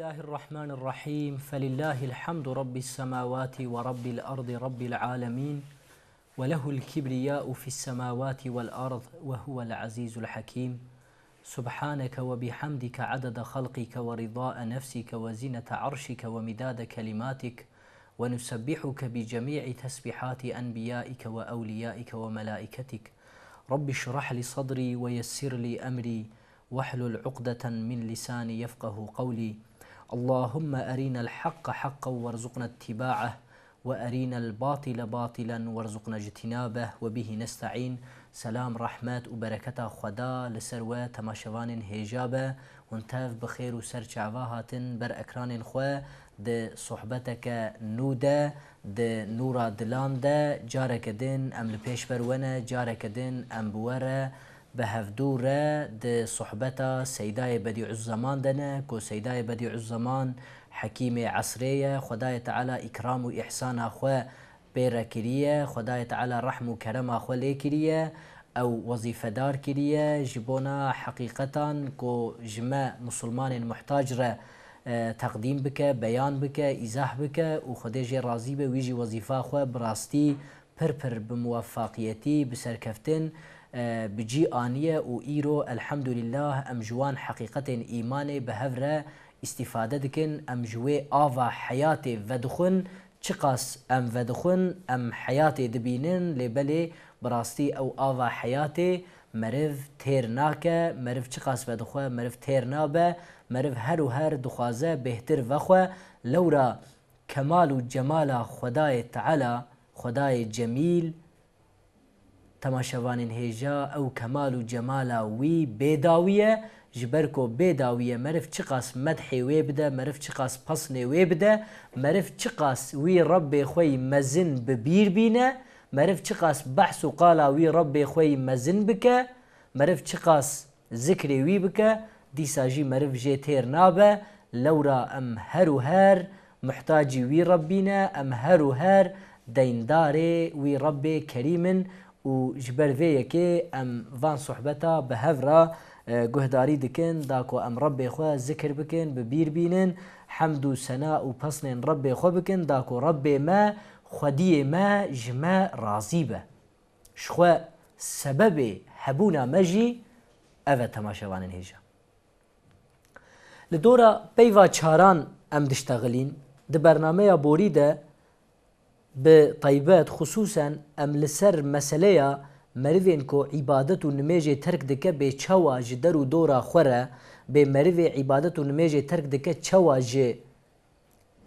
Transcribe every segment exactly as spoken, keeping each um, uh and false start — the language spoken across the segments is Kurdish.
بسم الله الرحمن الرحيم. فلله الحمد رب السماوات ورب الأرض رب العالمين. وله الكبرياء في السماوات والأرض وهو العزيز الحكيم. سبحانك وبحمدك عدد خلقك ورضاء نفسك وزنة عرشك ومداد كلماتك. ونسبحك بجميع تسبيحات أنبيائك وأوليائك وملائكتك. رب اشرح لي صدري ويسر لي أمري واحلل عقدة من لساني يفقه قولي. اللهم أرنا الحق حقا وارزقنا اتباعه وأرنا الباطل باطلا وارزقنا اجتنابه وبه نستعين. Selam, rehmet û bereketa Xweda li ser we temaşevanên hêja be. Hûn tev bi xêr û ser çava hatin ber ekranên xwe. Di sohbeteke nû de, di nûra dilan de, careke din em li pêşber we ne, careke din em bi we re, bi hevdû re di sohbeta Seydayê Bedîuzzeman de ne, ku Seydayê Bedîuzzeman hekîmê esrê ye, Xwedayê Teala îkram û îhsana xwe pê re kiriye, Xwedayê Teala rehm û kerema xwe lê kiriye, ew wezîfedar kiriye ji bona heqîqetan ku ji me misilmanên muhtac re, e, teqdîm bike, beyan bike, îzah bike û Xwedê jê razî be, wî jî wezîfa xwe bi rastî pir pir bi muwefaqiyetî, bi serkeftin, e, bi cî aniye û îro elhemdulîllah em ji wan heqîqetên îmanê bi hev re îstîfade dikin, em ji wê ava heyatê vedixwin, çiqas em vedixwin, em heyatê dibînin, lê belê bi rastî ew ava heyatê meriv têr nake, meriv çiqas vedixwe, meriv têr nabe, meriv her û her dixwaze bêhtir vexwe, lewra kemal û cemala Xwedayê Teala, Xwedayê Cemîl, temaşevanên hêja, ew kemal û cemala wî bêdawî ye, ji ber ku bêdawî ye, meriv çiqas medhê wê bide, meriv çiqas pesnê wê bide, meriv çiqas wî Rebbê xwe yî mezin bi bîr bîne, meriv çiqas behs û qala wî Rebbê xwe yî mezin bike, meriv çiqas zikrê wî bike, dîsa jî meriv jê têr nabe, lewra em her û her muhtacî wî Rebbî ne, em her û her deyndarê wî Rebbê Kerîm in û ji ber vê yekê em van sohbeta bi hev re, e, guhdarî dikin, da ku em Rebbê xwe zikir bikin, bi bîr bînin, hemd û sena û pesnên Rebbê xwe bikin, da ku Rebbê me, Xwediyê me ji me razî be. Ji xwe sebebê hebûna me jî ev e, temaşevanên hêja. Li dora peyva çaran em diştexilîn. Di bernameya borî de bi taybet, xisûsen em li ser meseleya merivên ku îbadet û nimêjê terk dike bê çawa ji der û dora xwe re, bê merivê îbadet û nimêjê terk dike çawa ji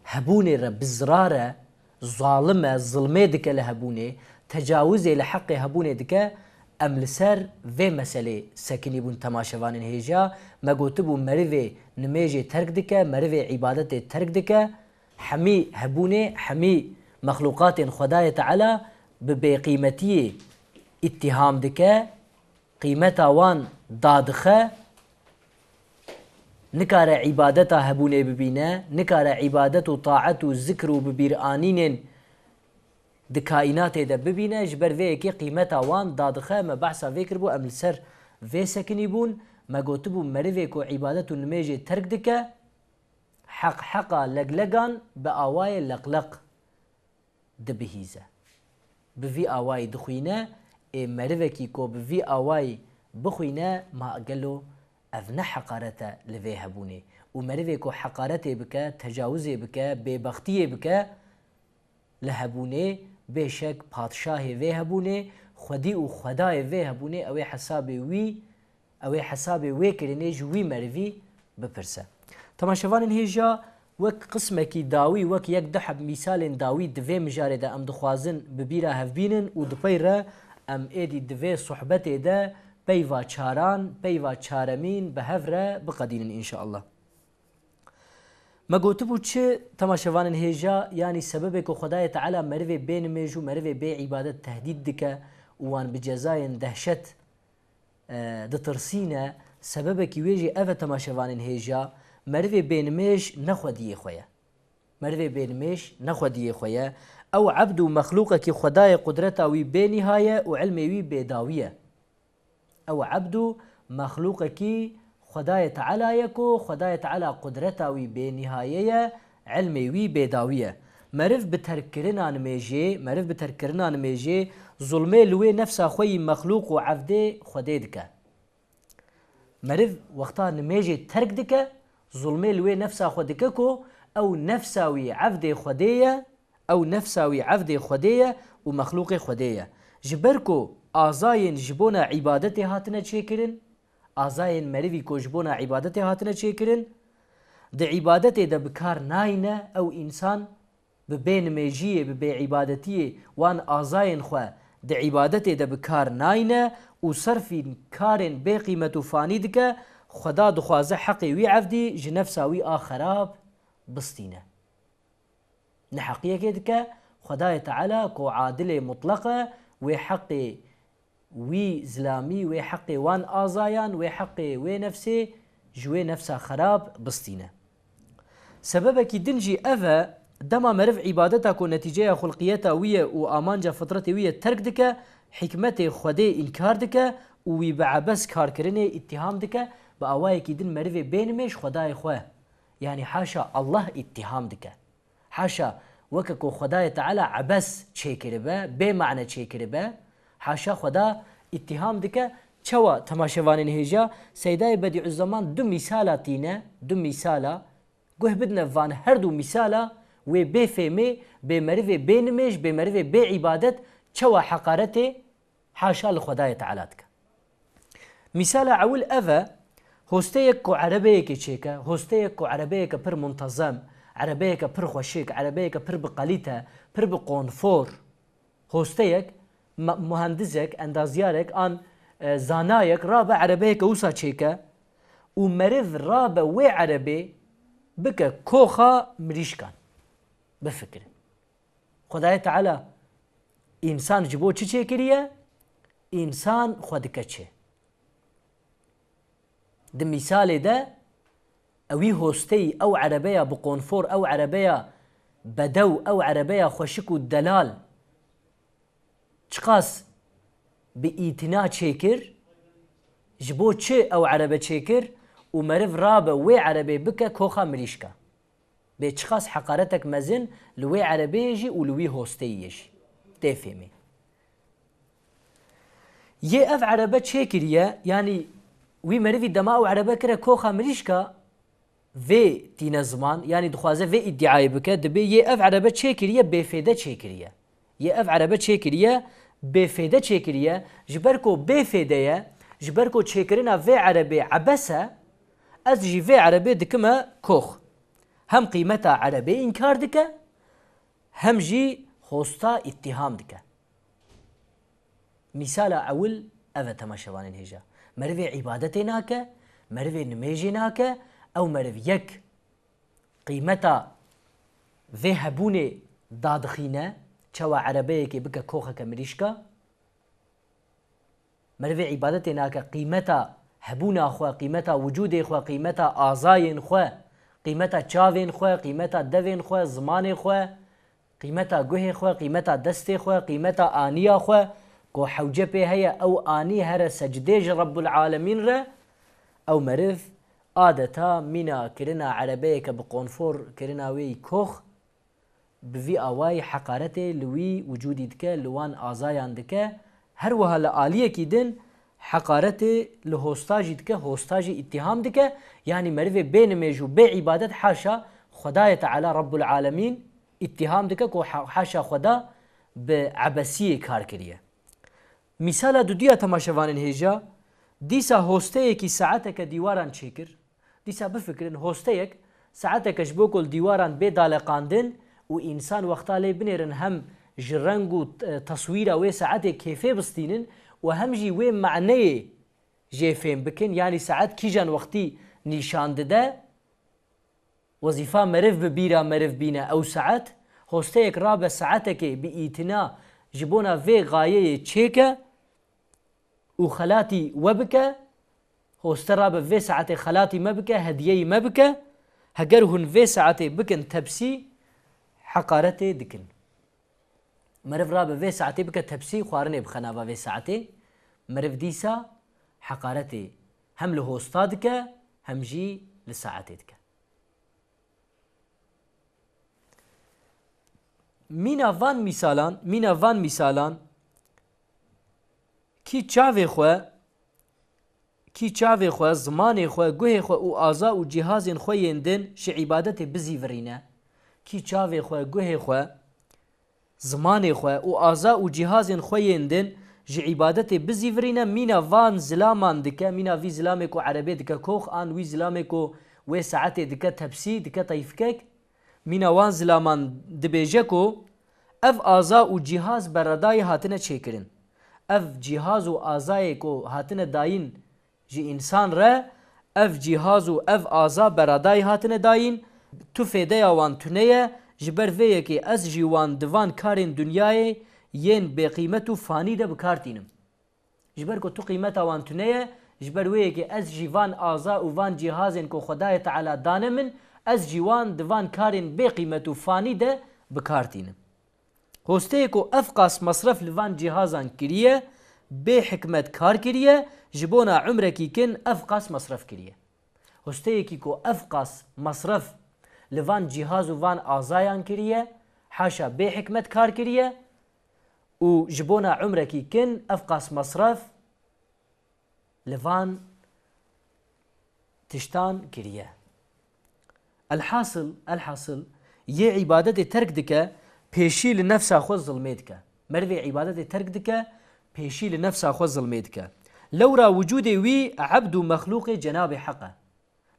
hebûnê re bi zirar e, zalim e, zilmê dike li hebûnê, tecawizê li heqê hebûnê dike, em li ser vê meselê sekinî bûn temaşevanên hêja. Me gotibû merivê nimêjê terk dike, merivê îbadetê terk dike, hemî hebûnê, hemî mexlûqatên Xwedayê Teala bi bêqîmetiyê îttiham dike, qîmeta wan dadixe, nikare îbadeta hebûnê bibîne, nikare îbadet û taet û zikr û bibîranînên di kaînatê de bibîne, ji ber vê yekê qîmeta wan dadixe. Me behsa vê kiribû, em li ser vê sekinî bûn. Me gotibû, merivê ku îbadet û nimêjê terk dike, heq heqa leglegan bi awayê leqleq dibihîze. Bi vî awayî dixwîne, ê merivekî ku bi vî awayî bixwîne, ma gelo ev ne heqaret e li vê hebûnê? Û merivê ku heqaretê bike, tecawizê bike, bêbextiyê bike li hebûnê, bêşek padşahê vê hebûnê, xwedî û xwedayê vê hebûnê, ew ê hesabê wî Ew ê hesabê wê kirinê ji wî merivî bipirse. Temaşevanên hêja, wek qismekî dawî, wek yek du heb mîsalên dawî di vê mijarê de em dixwazin bi bîra hev bînin û di pey re em êdî di vê sohbetê de peyva çaran, peyva çaremîn bi hev re biqedînin înşeallah. Me gotibû çi, temaşevanên hêja, yanî sebebê ku Xwedayê Teala merivê bê nimêj û merivê bê îbadet tehdîd dike û wan bi cezayên dehşet e, ditirsîne, sebebekî wê jî ev e, temaşevanên hêja, merivê bênimêj ne xwediyê xwe ye. Merivê bênimêj ne xwediyê xwe ye. Ew ebd û mexlûqekî Xwedayê qudreta wî bênîha ye û ilmê wî bêdawî ye. Ew ebd û mexlûqekî Xwedayê Teala ye ku Xwedayê Teala qudreta wî bênîhaye ye, ilmê wî bêdawî ye. Meriv bi terkkirina nimêjê, meriv bi terkkirina nimêjê zulmê li wê nefsa xwe yî mexlûq û evdê Xwedê dike. Meriv wexta nimêjê terk dike, zulmê li wê nefsa xwe dike ku ew nefsa wî evdê Xwedê ye, ew nefsa wî evdê Xwedê ye û mexlûqê Xwedê ye. Ji ber ku azayên ji bona îbadetê hatine çêkirin, azayên merivî ku ji bona îbadetê hatine çêkirin, di îbadetê de bi kar nayne, ew însan bi bênimêjiyê, bi bêîbadetiyê wan azayên xwe di îbadetê de bi kar nayne û serfî karên bêqîmet û fanî dike, Xweda dixwaze heqê wî evdî ji nefsa wî a xerab bistîne. Neheqiyekê dike, Xwedayê Teala ku adilê mutleq e, wê heqê wî zilamî, wê heqê wan azayan, wê heqê wê nefsê ji wê nefsa xerab bistîne. Sebebekî din jî ev e, dema meriv îbadeta ku netîceya xulqiyeta wî ye û amanca fitretê wî ye terk dike, hikmetê Xwedê înkar dike û wî bi ebes karkirinê îttiham dike, bi awayekî din merivê bênimêj Xwedayê xwe, yanî haşa Allah îttiham dike. Haşa, weke ku Xwedayê Teala ebes çêkiribe, bê mane çêkiribe, haşa Xweda îttiham dike. Çawa temaşevanên hêja? Seydayê Bedîuzzeman du mîsala tîne, du mîsala, guh bidine van her du mîsala wê bê fêmê, bê merivê bê nimêj, bê merivê bê îbadet, çawa heqaretê haşa li Xwedayê Teala dike. Mîsala ewil ev e, hosteyek ku erebeyekê çêke, hosteyek ku erebeyeke pir muntezem, erebeyeke pir xweşik, erebeyeke pir bi kalîte, pir bi konfor, hosteyek, ma-, muhendizek, endazyarek an, e, zanayek rabe erebeyeke wisa çêke û meriv rabe wê erebê bike koxa mirîşkan. Bifikirin. Xwedayê Teala însan ji bo çi çêkiriye? Însan xwe dike çi? Di mîsalê de ewî hosteyî, ew erebeya bi konfor, ew erebeya bedew, ew erebeya xweşik û delal çiqas bi îtina çêkir? Ji bo çi ew erebe çêkir û meriv rabe wê erebê bike koxa mirîşka? Bê çiqas heqaretek mezin li wê erebeyê jî û li wî hosteyî yê jî. Tê fêmê. Yê ev erebe çêkiriye, yanî wî merivî dema ew erebe kire koxa mirîşka, vê tîne ziman, yanî dixwaze vê îdîayê bike, dibê yê ev erebe çêkiriye, bêfêde çêkiriye. Yê ev erebe çêkiriye, bêfêde çêkiriye, ji ber ku bêfêde ye, ji ber ku çêkirina vê erebê ebes e, ez jî vê erebê dikime kox. Hem qîmeta erebê înkar dike, hem jî hosta îttiham dike. Mîsala ewil ev e temaşevanên hêja. Merivê îbadetê nake, merivê nimêjê nake, ew meriv yek qîmeta vê hebûnê dadixîne, çawa erebeyekê bike koxeke mirîşka. Merivê îbadetê nake qîmeta hebûna xwe, qîmeta wicûdê xwe, qîmeta azayên xwe, qîmeta çavên xwe, qîmeta devên xwe, zimanê xwe, qîmeta guhê xwe, qîmeta destê xwe, qîmeta aniya xwe, ku hewce pê heye ew anî here secdê ji Rebbul Alemîn re, ew meriv adeta mîna kirina erebeyeke bi konfor kirina wê yî kox, bi vî awayî heqaretê li wî wicûdî dike, li wan azayan dike. Her wiha li aliyekî din heqaretê li hosta jî dike, hosta jî îttiham dike. Yanî merivê bê nimêj û bê îbadet haşa Xwedayê Teala Rebbul Alemîn îttiham dike ku ha-, haşa Xweda bi ebesiyê kar kiriye. Mîsala duduya temaşevanên hêja, dîsa hosteyekî saeteke dîwaran çêkir. Dîsa bifikirin, hosteyek saeteke ji bo ku li dîwaran bê daleqandin û însan wexta lê binêrin hem ji reng û, e, teswîra wê saetê kêfê bistînin û hem jî wê maneyê jê fêm bikin, yanî saet kîjan wextî nîşan dide. Wezîfa meriv bi bîra meriv bîne ew saet, hosteyek rabe saetekê bi îtina ji bona vê gayeyê çêke û xelatî we bike, hoste rabe vê saetê xelatî me bike, hediyeyî me bike, heger hûn vê saetê bikin tepsî, heqaretê dikin. Meriv rabe vê saetê bike tepsî, xwarinê bixe nava vê saetê. Meriv dîsa heqaretê hem li hosta dike, Em jî li saetê dike. Mîna van mîsalan, mîna van mîsalan, kî çavê xwe, kî çavê xwe, zimanê xwe, guhê xwe û aza û cîhazên xwe yên din ji îbadetê bizîvirîne, kî çavê xwe, guhê xwe, zimanê xwe û aza û cîhazên xwe yên din ji îbadetê bizîvirîne, mîna van zilaman dike, mîna vî zilamê ku erebê dike kox, an wî zilamê ku wê saetê dike tepsî, dike teyfikek, mîna wan zilaman dibêje ku ev aza û cîhaz beredayî hatine çêkirin. Ev cîhaz û azayê ku hatine dayîn ji însan re, ev cîhaz û ev aza beradayî hatine dayîn, tu fêdeya wan tune ye, ji ber vê yekê ez jî wan di van karên dinyayê yên bêqîmet û fanî de bi kar tînim. Ji ber ku tu qîmeta wan tune ye, ji ber wê yekê ez jî van aza û van cîhazên ku Xwedayê Teala dane min, ez jî wan di van karên bêqîmet û fanî de bi kar tînim. Hosteyê ku ev qas mesref li van cîhazan kiriye, bê hikmet kar kiriye, ji bona umrekî kin ev qas mesref kiriye. Hosteyekî ku ev qas mesref li van cîhaz û van azayan kiriye, haşa bê hikmet kar kiriye û ji bona umrekî kin ev qas mesref li van tiştan kiriye. Elhasil, elhasil, yê îbadetê terk dike, pêşî li nefsa xwe zilmê dike. Merivê îbadetê terk dike, pêşî li nefsa xwe zilmê dike. Lewra wicûdê wî ebd û mexlûqê Cenabê Heq e.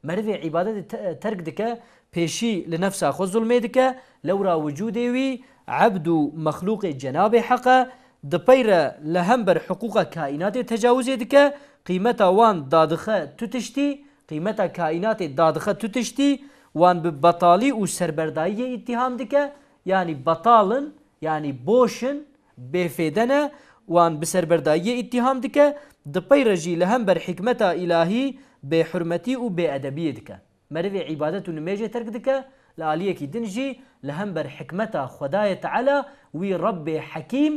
Merivê îbadetê te-, terk dike, pêşî li nefsa xwe zulmê dike, lewra wicûdê wî ebd û mexlûqê Cenabê Heq e, dipeyre li hember hiqûqa kaînatê tecawizê dike, qîmeta wan dadixe tu tiştî, qîmeta kaînatê dadixe tu tiştî, wan bi betalî û serberdayiyê îttiham dike, yanî betal in, yanî boş in, bêfêde ne, wan bi serberdayiyê îttiham dike, di pey re jî li hember hikmeta îlahî bêhurmetî û bêedebiyê dike. Merivê îbadet û nimêjê terk dike, li aliyekî din jî li hember hikmeta Xwedayê Teala wî Rebbê Hekîm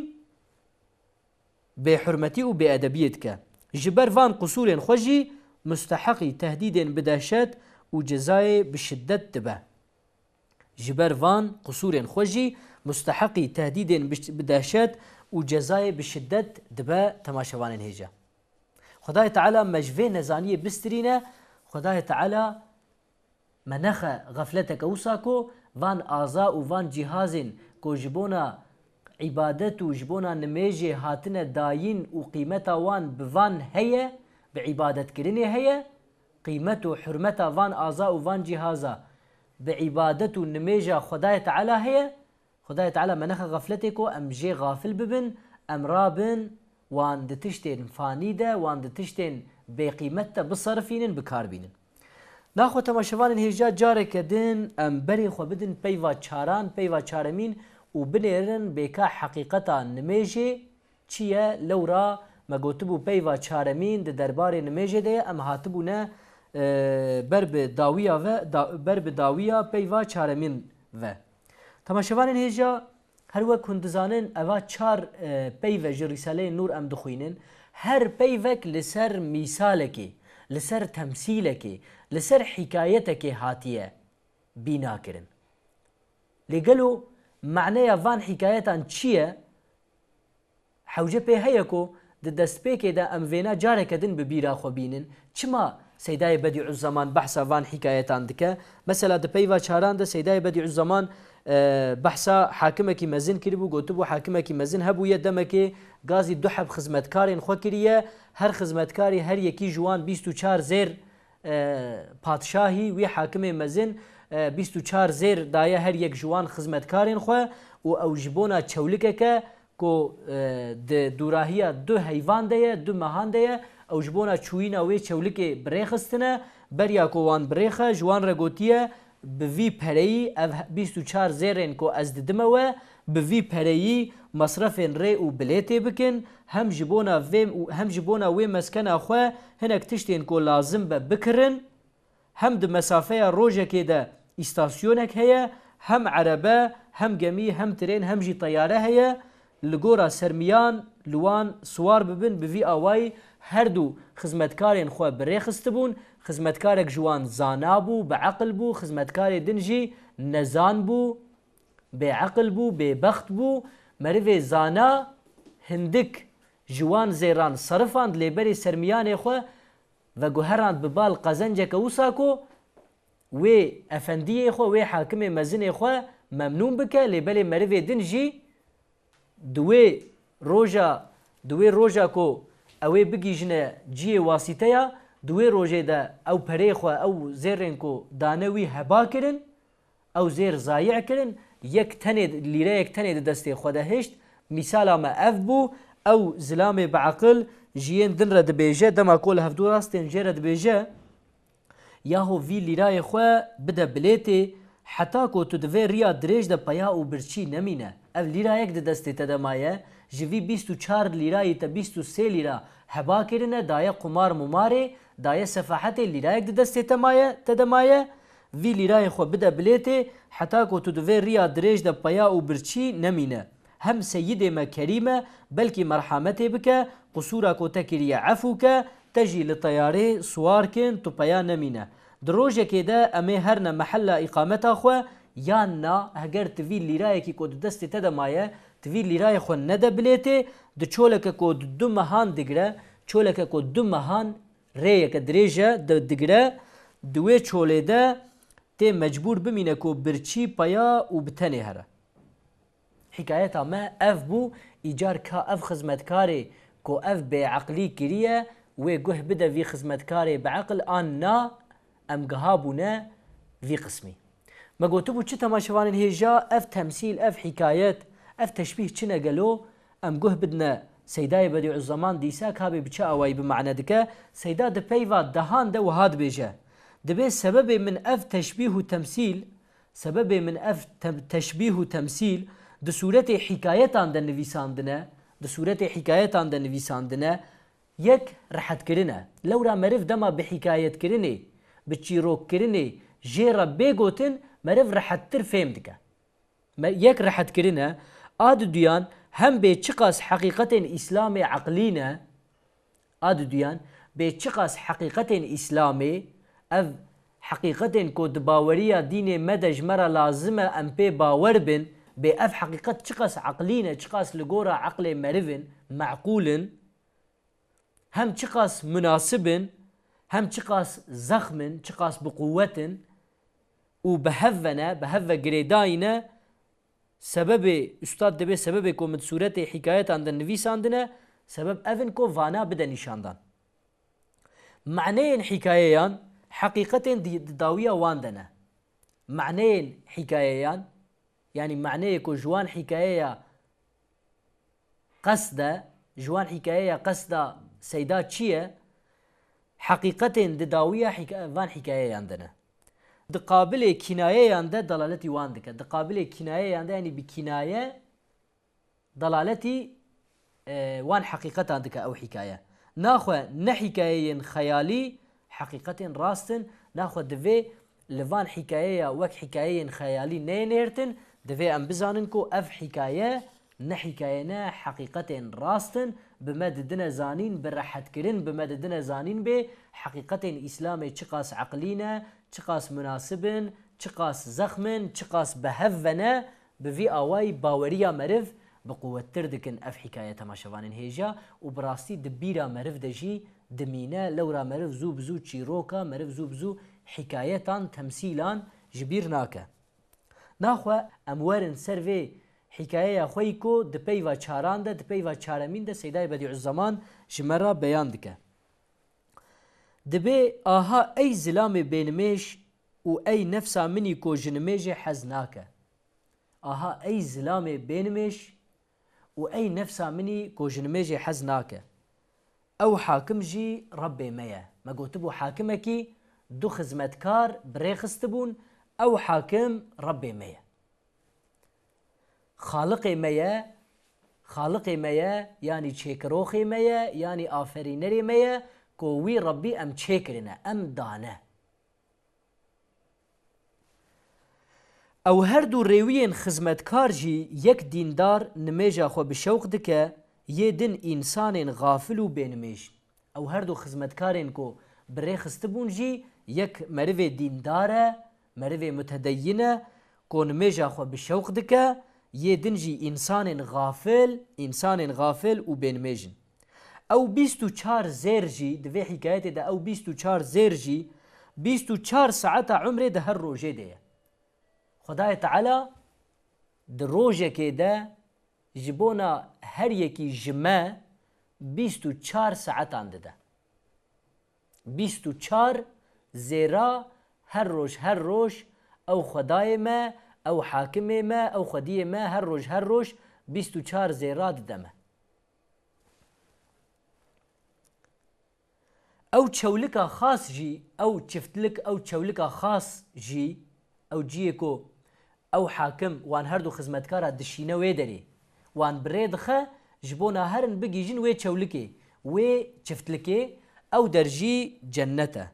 bêhurmetî û bêedebiyê dike. Ji ber van qusûrên xwe jî musteheqî tehdîdên bi dehşet û cezayê bi şiddet dibe. Ji ber van qusûrên xwe jî musteheqî tehdîdên bi, bi dehşet û cezayê bi şiddet dibe temaşevanên hêja. Xwedayê Teala me ji vê nezaniyê bistirîne, Xwedayê Teala me nexe xefleteke wisa ku van aza û van cîhazên ku ji bona îbadet û ji bona nimêjê hatine dayîn û qîmeta wan bi van heye, bi îbadetkirinê heye, qîmet û hurmeta van aza û van cîhaza bi îbadet û nimêja Xwedayê Teala heye, Xwedayê Teala me nexe xefletê ku em jê xafil bibin, em rabin, wan di tiştên fanî de, wan di tiştên bêqîmet de biserifînin, bi kar bînin. Naxwe temaşevanên hêja careke din em berê xwe bidin peyva çaran, peyva çaremîn û binêrin bêka heqîqeta nimêjê, çi ye? Lewra me gotibû peyva çaremîn di derbarê nimêjê de ye, em hatibûne, e, ber bi dawiya ve, da, ber bi dawiya peyva çaremîn ve. Temaşevanên hêja, her wek hûn dizanin, eva çar, e, peyve ji Rîsaleyê Nûr em dixwînin. Her peyvek li ser mîsalekê, li ser temsîlekê, li ser hîkayetekê hatiye bîna kirin. Lê gelo maneya van hîkayetan çi ye? Hewce pê heye ku di destpêkê de em vêna careke din bi bîra xwe bînin. Çima Seydayê Bedîuzzeman behsa van hîkayetan dike? Mesela di peyva çaran de Seydayê Bedîuzzeman, e, behsa hakimekî mezin kiribû, gotibû hakimekî mezin hebûye, demekê gazî du heb xizmetkarên xwe kiriye. Her xizmetkarî her yekî ji wan bîst û çar zêr e, padşahî, wî hakimê mezin, e, bîst û çar zêr daye her yek ji wan xizmetkarên xwe û ew ji bona çewlikeke ku, e, di dûrahiya du heyvan de ye, du mehan de ye, ew ji bona çûyîna wê çewlikê bi rê xistine, beriya ku wan bi rê xe, ji wan re gotiye, bi vî pereyî, ev bîst û çar zêrên ku ez didime we, bi vî pereyî mesrefên rê û bilêtê bikin, hem ji bona vê, hem ji bona wê meskena xwe hinek tiştên ku lazim be bikirin, hem di mesafeya rojekê de îstasyonek heye, hem erebe, hem gemî, hem tirên, hem jî teyare heye. Li gora sermiyan li wan siwar bibin, bi vî awayî Her du xizmetkarên xwe bi rê xistibûn, xizmetkarek ji wan zana bû, bi eqil bû, xizmetkarê din jî nezan bû, bêeqil bû, bêbext bû. Merivê zana hindik ji wan zêran serifand, lê berê sermiyanê xwe veguherand bi bal qezenceke wisa ku wê efendiyê xwe, wê hakimê mezinê xwe memnûn bike, lê belê merivê din jî di wê roja, di wê roja ku ew ê bigihîjine cihê wasîteya, di wê rojê de ew perê xwe, ew zêrên ku dane wî heba kirin, ew zêr zayî kirin, yek tenê, lîreyek tenê di destê xwe de hişt. Mîsala me ev bû, ew zilamê bi eqil ji yên din re dibêje, dema ku li hevdû rastên jê re dibêje, Yaho vî lîrayê xwe bide bilêtê, heta ku tu di vê riya dirêj de peya û birçî nemîne. Ev lîrayek di destê te de maye, ji vî bîst û çar lîrayî te bîst û sê lîra heba kirine, daye qumar mumarê, daye sefahetê, lîrayek di destê te maye, te de maye, vî lîrayê xwe bide bilêtê, heta ku tu di vê riya dirêj de peya û birçî nemîne. Hem Seyidê me kerîm e, belkî merhametê bike, qisûra ku te kiriye efû ke, te jî li teyarê siwar kin, tu peya nemîne. Di rojekê de em ê herne mehella îqameta xwe, yan na, heger tu vî lîrayekî ku di destê te de maye, tu vî lîrayê xwe nede bilêtê, di çoleke ku di du mehan digire, çoleke ku du mehan rêyeke dirêj e, di-, digire, di wê çolê de tê mecbûr bimîne ku birçî peya û bi tenê here. Hikayeta me ev bû, îcar ka ev xizmetkarê ku ev bêeqlî kiriye, wê guh bide vî xizmetkarê bieqil an na, em giha bûne vî qismî. Me gotibû çi temaşevanên hêja, ev temsîl, ev hikayet, ev teşbîh çi ne gelo, em guh bidine Seydayê Bedîuzzeman dîsa kabê bi çi awayî bi mane dike, Seyda di peyva dehan de wiha dibêje, dibê sebebê min ev teşbîh û temsîl, Sebebê min ev te-, teşbîh û temsîl di sûretê hîkayetan de nivîsandine, di sûretê hîkayetan de nivîsandine, yek rehetkirin e. Lewra meriv dema bi hîkayetkirinê, bi çîrokkirinê jê re bê gotin, meriv rehettir fêm dike. Me-, yek rehetkirin e, a diduyan hem bê çiqas heqîqetên Îslamê eqlî ne, A diduyan, bê çiqas heqîqetên Îslamê, ev heqîqetên ku di baweriya dînê me de ji me re lazim e em pê bawer bin, bê ev heqîqet çiqas eqlî ne, çiqas li gora eqlê meriv in, meqûl in, hem çiqas munasib in, hem çiqas zexm in, çiqas bi quwet in û bi hev ve ne, bi hev ve girêdayî ne, Sebebê, ustad dibê sebebê ku min sûretê hîkayetan de nivîsandine, sebeb ev in ku vana bide nîşandan. Maneyên hîkayeyan, heqîqetên di, di dawiya wan de ne. Maneyên hîkayeyan, yanî maneyê ku ji wan hîkayeya qesd e, ji wan hîkayeya qesda Seyda çi ye? Heqîqetên di dawiya hîka-, van hîkayeyan de ne. Di qabilê kînayeyan de dalaletî wan dike. Di qabilê kînayeyan de, yanî bi kînaye dalaletî, e, wan heqîqetan dike ew hîkaye. Naxwe ne hîkayeyên xeyalî, heqîqetên rast in. Naxwe divê li van hîkayeya wek hîkayeyên xeyalî neyê nêrtin. Divê em bizanin ku ev hîkaye ne hîkaye ne, heqîqetên rast in. Bi me didine zanîn, bi rehetkirin bi me didine zanîn bê heqîqetên Îslamê çiqas eqlî ne, çiqas munasib in, çiqas zexm in, çiqas bi hev ve ne, bi vî awayî baweriya meriv bi quwettir dikin ev hîkaye temaşevanên hêja û bi rastî di bîra meriv de jî dimîne, lewra meriv zû bi zû çîroka, meriv zû bi zû hîkayetan, temsîlan ji bîr nake. Naxwe em werin ser vê hîkayeya xwe yî ku di peyva çaran de, di peyva çaremîn de Seydayê Bedîuzzeman ji me re beyan dike. Dibê aha ey zilamê bênimêj û ey nefsa min î ku ji nimêjê hez nake. Aha ey zilamê bênimêj û ey nefsa min î ku ji nimêjê hez nake. Ew hakim jî Rebbê me ye. Me gotibû hakimekî du xizmetkar bi rê xistibûn, ew hakim Rebbê me ye. Xaliqê me ye, Xaliqê me ye, yanî çêkiroxê me ye, yanî aferînerê me ye, ku wî Rebbî em çêkirine, em dane. Ew her du rêwiyên xizmetkar jî yek dîndar nimêja xwe bi şewq dike, yê din însanên xafil û bênimêj. Ew her du xizmetkarên ku bi rê xistibûn jî yek merivê dîndar e, merivê mutedeyyin e, ku nimêja xwe bi şewq dike, yê din jî însanên xafil, însanên xafil û bênimêj in. Ew bîst û çar zêr jî, di vê hîkayetê de ew bîst û çar zêr jî, bîst û çar saeta umrê di her rojê de ye. Xwedayê Teala di rojekê de ji bona her yekî ji me bîst û çar saetan dide. Bîst û çar zêra her roj, her roj ew Xwedayê me, ew hakimê me, ew xwediyê me her roj, her roj bîst û çar zêra dide me. Ew çewlika xas jî, ew çiftlik, ew çewlika xas jî, ew ciyê ku ew hakim wan her du xizmetkara dişîne wê derê, wan bi rê dixe, ji bona herin bigihîjin wê çewlikê, wê çiftlikê, ew der jî cennet e.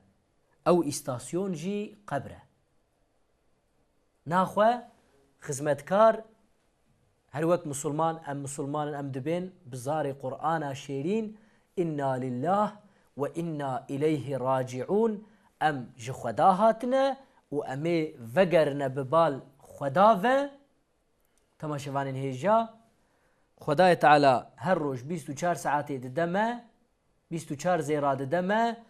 Ew îstasyon jî qebr e. Naxwe xizmetkar, her wek misilman, em misilman in, em dibên bi zarê Qur'ana şêrîn, "Inna lillah ve inna ileyhi raciun", em ji Xweda hatine û em ê vegerine bi bal Xweda ve. Temaşevanên hêja, Xwedayê Teala her roj bîst û çar saetê dide me, bîst û çar zêra dide me,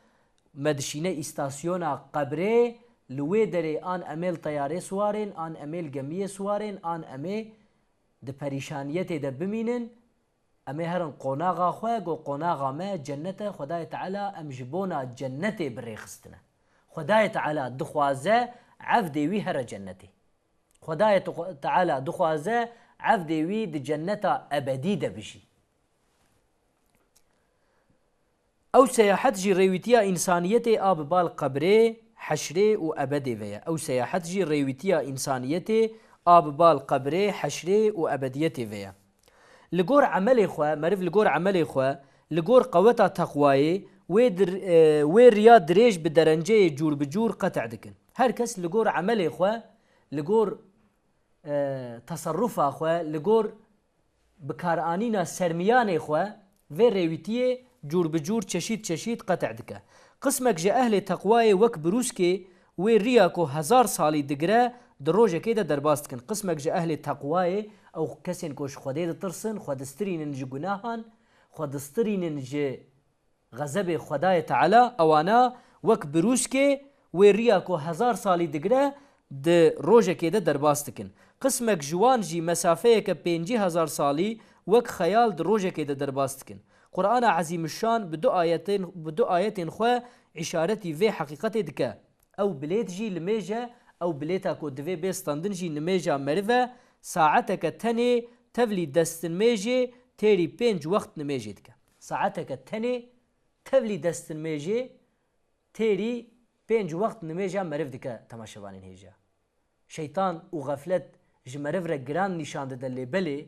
me dişîne îstasyona qebrê, li wê derê an em ê li teyarê siwarên, an em ê li gemiyê siwarên, an em ê di perîşaniyetê de bimînin, em ê herin qonaxa xwe, ku qonaxa me cennet e, Xwedayê Teala em ji bona cennetê bi rê xistine. Xwedayê Teala dixwaze evdê wî here cennetê. Xwedayê Te-, Teala dixwaze evdê wî di cenneta ebedî de bijî. Ew seyahet jî rêwîtiya însaniyetê a bi bal qebrê, heşrê û ebedê ve ye. Ew seyahet jî rêwîtiya însaniyetê a bi bal qebrê, heşrê û ebediyetê ve ye. Li gor emelê xwe, meriv li gor emelê xwe, li gor qeweta teqwayê, wê dir-, e, wê riya dirêj bi derenceyê cûr bi cûr qete' dikin. Her kes li gor emelê xwe, li gor, e, teserrufa xwe, li gor bikaranîna sermiyanê xwe, vê rêwîtiyê cûr bi cûr, çeşît çeşît qete' dike. Qismek ji ehlê teqwayê wek birûskê wê riya ku hezar salî digire, di rojekê de derbas dikin. Qismek ji ehlê teqwayê, ew kesên ku ji Xwedê ditirsin, xwe distirînin ji gunahan, xwe distirînin ji xezebê Xwedayê Teala, ewana wek birûskê wê riya ku hezar salî digire, di rojekê de derbas dikin. Qismek ji wan jî mesafeyeke pêncî hezar salî wek xeyal di rojekê de derbas dikin. Qur'ana Ezîmişşan bi du ayetên, bi du ayetên xwe îşaretî vê heqîqetê dike. Ew bilêt jî limêj e, ew bilêta ku divê bê standin jî nimêja meriv e, saeteke tenê tevlî destinmêjê têrî pênc wext nimêjê dike. Saeteke tenê tevlî destinmêjê têrî pênc wext nimêja meriv dike, temaşevanên hêja. Şeytan û xeflet ji meriv re giran nîşan dide, lê belê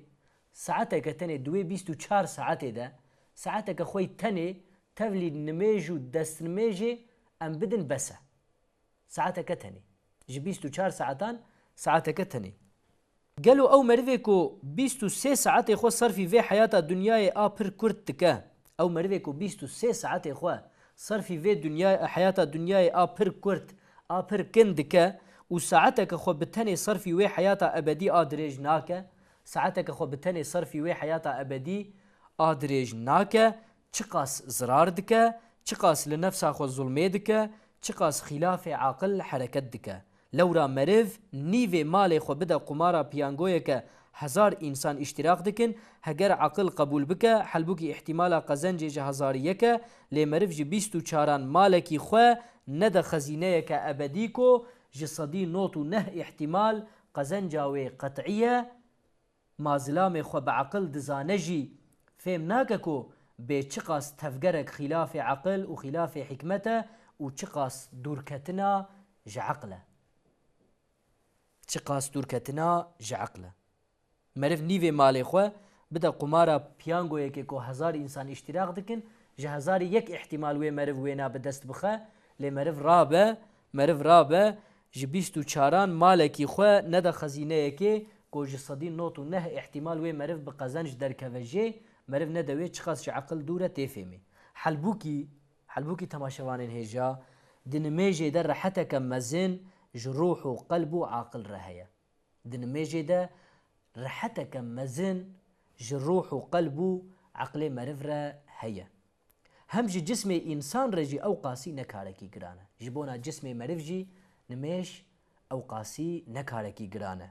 saeteke tenê di wê bîst û çar saetê de, saeteke xwe yî tenê tevlî nimêj û destnimêjê em bidin bes e. Saeteke tenê. Ji bîst û çar saetan saeteke tenê. Gelo ew merivê ku bîst û sê saetê xwe serfî vê heyata dinyayê a pir kurt dike, ew merivê ku bîst û sê saetê xwe serfî vê dinya-, heyata dinyayê a pir kurt, a pir kin dike û saeteke xwe bi tenê serfî wê heyata ebedî a dirêj nake, saeteke xwe bi tenê serfî wê heyata ebedî a dirêj nake, çiqas zirar dike, çiqas li nefsa xwe zulmê dike, çiqas xîlafê aqil hereket dike. Lewra meriv nîvê malê xwe bide qumara piyangoyeke hezar însan îştîrak dikin, heger aqil qebûl bike, helbûkî îhtîmala qezencê ji hezarî yek e, lê meriv ji bîst û çaran malekî xwe nede xezîneyeke ebedî ku ji sedî nod û neh îhtîmal qezenca wê qet'î ye, ma zilamê xwe bi eqil dizane jî fêm nake ku bê çiqas tevgerek xîlafê eqil û xîlafê hikmet e û çiqas dûrketina ji eqil e. Çiqas dûrketina ji eqil e. Meriv nîvê malê xwe bide qumara piyangoyekê ku hezar însan îştîrak dikin, ji hezarî yek îhtîmal wê meriv wêna bi dest bixe, lê meriv rabe, meriv rabe, ji bîst û çaran malekî xwe nede xezîneyekê ku ji sedî nod û neh îhtîmal wê meriv bi qezenc derkeve jê, meriv nede wê çiqas ji eqil dûr e tê fêmê. Helbûkî, helbûkî temaşevanên hêja, di nimêjê de reheteke mezin ji ruh û qelb û aqil re heye. Di nimêjê de reheteke mezin ji ruh û qelb û eqlê meriv re heye. Hem ji cismê însan re jî ew qasî ne karekî giran e. Ji bona cismê meriv jî nimêj ew qasî ne karekî giran e.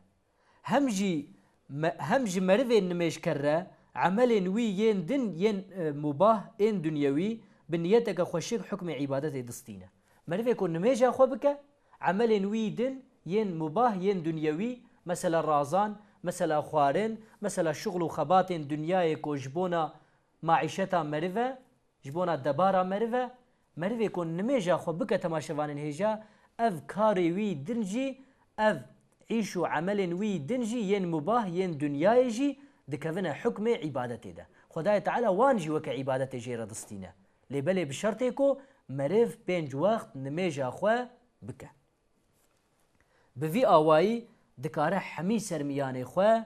Hem jî me-, hem ji merivên nimêjker re emelên wî yên din yên, e, mubah, ên dunyewî bi niyeteke xweşik hukmê îbadetê distîne. Merivê ku nimêja xwe bike, emelên wî din yên mubah, yên dunyewî, mesela razan, mesela xwarin, mesela şuxul û xebatên dinyayê ku ji bona maîşeta meriv e, ji bona debara meriv e, merivê ku nimêja xwe bike temaşevanên hêja, ev karê wî din jî, ev îş û emelên wî din jî yên mubah, yên dinyayê jî dikevine hukmê îbadetê de. Xwedayê Teala wan jî weke îbadetê jê re distîne. Lê belê bi şertê ku meriv pênc wext nimêja xwe bike. Bi vî awayî dikare hemî sermiyanê xwe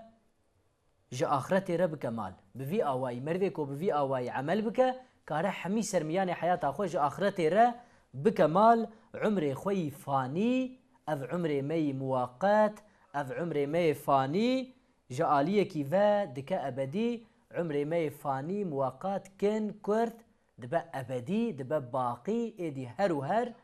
ji axretê re bike mal. Bi vî awayî, merivê ku bi vî awayî emel bike, kare hemî sermiyanê heyata xwe ji axretê re bike mal, umrê xwe yî fanî, ev umrê me yî muwaqet, ev umrê me yê fanî, ji aliyekî ve dike ebedî, umrê me yê fanî, muwaqet, kin, kurt, dibe ebedî, dibe baqî, êdî her û her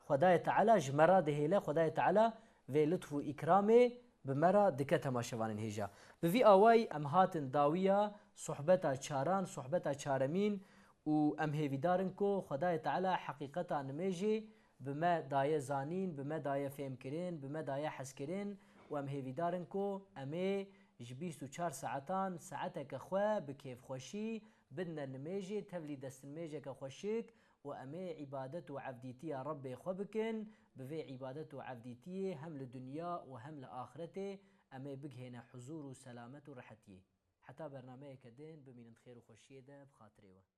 Xwedayê Teala ji me re dihêle, Xwedayê Teala vê lutf û îkramê bi me re dike temaşevanên hêja. Bi vî awayî em hatin dawiya sohbeta çaran, sohbeta çaremîn û em hêvîdar in ku Xwedayê Teala heqîqeta nimêjê bi me daye zanîn, bi me daye fêhmkirin, bi me daye hezkirin û em hêvîdar in ku em ê ji bîst û çar saetan saeteke xwe bi kêfxweşî bidine nimêjê, tevlî destinimêjeke xweşik û em ê îbadet û evdîtiya Rebbê xwe bikin, bi vê îbadet û evdîtiyê hem li dinya û hem li axretê em ê bigihêne huzûr û selamet û rehetiyê. Heta bernameyeke din bimînin di xêr û xweşiyê de, bi xatirê we.